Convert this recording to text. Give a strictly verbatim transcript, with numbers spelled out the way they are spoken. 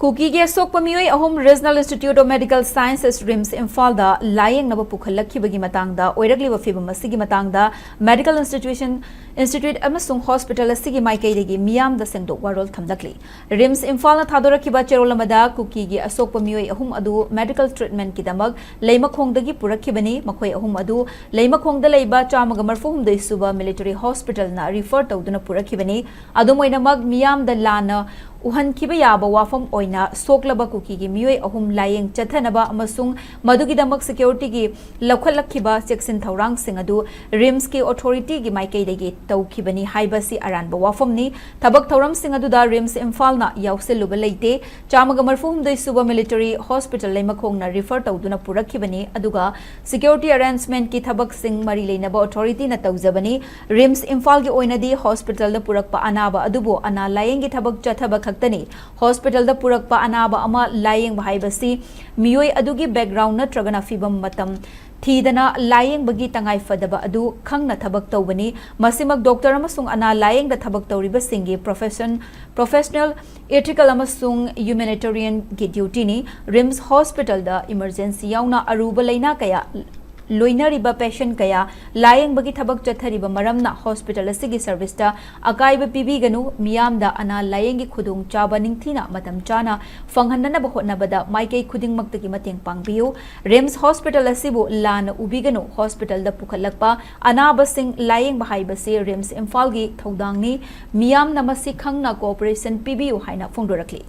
ꯀꯨꯀꯤꯒꯤ ꯑꯁꯣꯛꯄ ꯃꯤꯑꯣꯏ ꯑꯍꯨꯝ Regional Institute of Medical Sciences, RIMS ꯏꯝꯐꯥꯜꯗ ꯂꯥꯌꯦꯡꯅꯕ ꯄꯨꯈꯠꯂꯛꯈꯤꯕꯒꯤ ꯃꯇꯥꯡꯗ ꯑꯣꯏꯔꯛꯂꯤꯕ ꯐꯤꯕꯝ ꯑꯁꯤꯒꯤ ꯃꯇꯥꯡꯗ medical institution, institute ꯑꯃꯁꯨꯡ hospital ꯑꯁꯤꯒꯤ ꯃꯥꯏꯀꯩꯗꯒꯤ ꯃꯤꯌꯥꯝꯗ ꯁꯦꯡꯗꯣꯛ ꯋꯥꯔꯣꯜ ꯊꯝꯂꯛꯂꯤ꯫ RIMS ꯏꯝꯐꯥꯜꯅ ꯊꯥꯗꯣꯔꯛꯈꯤꯕ ꯆꯦꯔꯣꯜ ꯑꯃꯗ ꯀꯨꯀꯤꯒꯤ ꯑꯁꯣꯛꯄ ꯃꯤꯑꯣꯏ ꯑꯍꯨꯝ ꯑꯗꯨ medical treatmentꯀꯤꯗꯃꯛ ꯂꯩꯃꯈꯣꯡꯗꯒꯤ ꯄꯨꯔꯛꯈꯤꯕꯅꯤ꯫ ꯃꯈꯣꯏ ꯑꯍꯨꯝ ꯑꯗꯨ ꯂꯩꯃꯈꯣꯡꯗ ꯂꯩꯕ ꯆꯥꯝꯃꯒ ꯃꯔꯐꯨ ꯍꯨꯝꯗꯣꯏ ꯁꯨꯕ military hospitalꯅ refer ꯇꯧꯗꯨꯅ ꯄꯨꯔꯛꯈꯤꯕꯅꯤ꯫ ꯑꯗꯨꯝ ꯑꯣꯏꯅꯃꯛ, ꯃꯤꯌꯥꯝꯗ ꯂꯥꯟꯅ ꯎꯍꯟꯈꯤꯕ ꯌꯥꯕ ꯋꯥꯐꯝ ꯑꯣꯏꯅ ꯁꯣꯛꯂꯕ ꯀꯨꯀꯤꯒꯤ ꯃꯤꯑꯣꯏ ꯑꯍꯨꯝ ꯂꯥꯌꯦꯡ ꯆꯠꯊꯅꯕ ꯑꯃꯁꯨꯡ ꯃꯗꯨꯒꯤꯗꯃꯛ securityꯒꯤ ꯂꯧꯈꯠꯂꯛꯈꯤꯕ ꯆꯦꯛꯁꯤꯟ ꯊꯧꯔꯥꯡꯁꯤꯡ ꯑꯗꯨ RIMSꯀꯤ authorityꯒꯤ ꯃꯥꯏꯀꯩꯗꯒꯤ ꯇꯧꯈꯤꯕꯅꯤ ꯍꯥꯏꯕꯁꯤ ꯑꯔꯥꯟꯕ ꯋꯥꯐꯝꯅꯤ꯫ ꯊꯕꯛ ꯊꯧꯔꯝꯁꯤꯡ ꯑꯗꯨꯗ RIMS ꯏꯝꯐꯥꯜꯅ ꯌꯥꯎꯁꯤꯜꯂꯨꯕ ꯂꯩꯇꯦ꯫ ꯆꯥꯝꯃꯒ ꯃꯔꯐꯨ ꯍꯨꯝꯗꯣꯏ ꯁꯨꯕ military hospital ꯂꯩꯃꯈꯣꯡꯅ refer ꯇꯧꯗꯨꯅ ꯄꯨꯔꯛꯈꯤꯕꯅꯤ, ꯑꯗꯨꯒ security arrangementꯀꯤ ꯊꯕꯛꯁꯤꯡ ꯃꯔꯤ ꯂꯩꯅꯕ authorityꯅ ꯇꯧꯖꯕꯅꯤ꯫ RIMS ꯏꯝꯐꯥꯜꯒꯤ ꯑꯣꯏꯅꯗꯤ hospitalꯗ ꯄꯨꯔꯛꯄ ꯑꯅꯥꯕ ꯑꯗꯨꯕꯨ ꯑꯅꯥ ꯂꯥꯌꯦꯡꯒꯤ ꯊꯕꯛ ꯆꯠꯊꯕ ꯈꯛꯇꯅꯤ꯫ Hospitalꯗ ꯄꯨꯔꯛꯄ ꯑꯅꯥꯕ ꯑꯃ ꯂꯥꯌꯦꯡꯕ ꯍꯥꯏꯕꯁꯤ ꯃꯤꯑꯣꯏ ꯑꯗꯨꯒꯤ background ꯅꯠꯇ꯭ꯔꯒꯅ ꯐꯤꯕꯝ ꯃꯇꯝ ꯊꯤꯗꯅ ꯂꯥꯌꯦꯡꯕꯒꯤ ꯇꯉꯥꯏ ꯐꯗꯕ ꯑꯗꯨ ꯈꯪꯅ ꯊꯕꯛ ꯇꯧꯕꯅꯤ꯫ ꯃꯁꯤꯃꯛ doctor ꯑꯃꯁꯨꯡ ꯑꯅꯥ ꯂꯥꯌꯦꯡꯗ ꯊꯕꯛ ꯇꯧꯔꯤꯕꯁꯤꯡꯒꯤ profession, professional, ethical ꯑꯃꯁꯨꯡ humanitarianꯒꯤ dutyꯅꯤ꯫ RIMS hospitalꯗ emergency ꯌꯥꯎꯅ ꯑꯔꯨꯕ ꯂꯩꯅꯥ ꯀꯌꯥ ꯂꯣꯏꯅꯔꯤꯕ patient ꯀꯌꯥ ꯂꯥꯌꯦꯡꯕꯒꯤ ꯊꯕꯛ ꯆꯠꯊꯔꯤꯕ ꯃꯔꯝꯅ hospital ꯑꯁꯤꯒꯤ serviceꯇ ꯑꯀꯥꯏꯕ ꯄꯤꯕꯤꯒꯅꯨ꯫ ꯃꯤꯌꯥꯝꯗ ꯑꯅꯥ ꯂꯥꯌꯦꯡꯒꯤ ꯈꯨꯗꯣꯡꯆꯥꯕ ꯅꯤꯡꯊꯤꯅ ꯃꯇꯝ ꯆꯥꯅ ꯐꯪꯍꯟꯅꯅꯕ ꯍꯣꯠꯅꯕꯗ ꯃꯥꯏꯀꯩ ꯈꯨꯗꯤꯡꯃꯛꯇꯒꯤ ꯃꯇꯦꯡ ꯄꯥꯡꯕꯤꯌꯨ꯫ RIMS hospital ꯑꯁꯤꯕꯨ ꯂꯥꯟꯅ ꯎꯕꯤꯒꯅꯨ꯫ Hospitalꯗ ꯄꯨꯈꯠꯂꯛꯄ ꯑꯅꯥꯕꯁꯤꯡ ꯂꯥꯌꯦꯡꯕ ꯍꯥꯏꯕꯁꯤ RIMS ꯏꯝꯐꯥꯜꯒꯤ ꯊꯧꯗꯥꯡꯅꯤ꯫ ꯃꯤꯌꯥꯝꯅ ꯃꯁꯤ ꯈꯪꯅ cooperation ꯄꯤꯕꯤꯌꯨ ꯍꯥꯏꯅ ꯐꯣꯡꯗꯣꯔꯛꯂꯤ꯫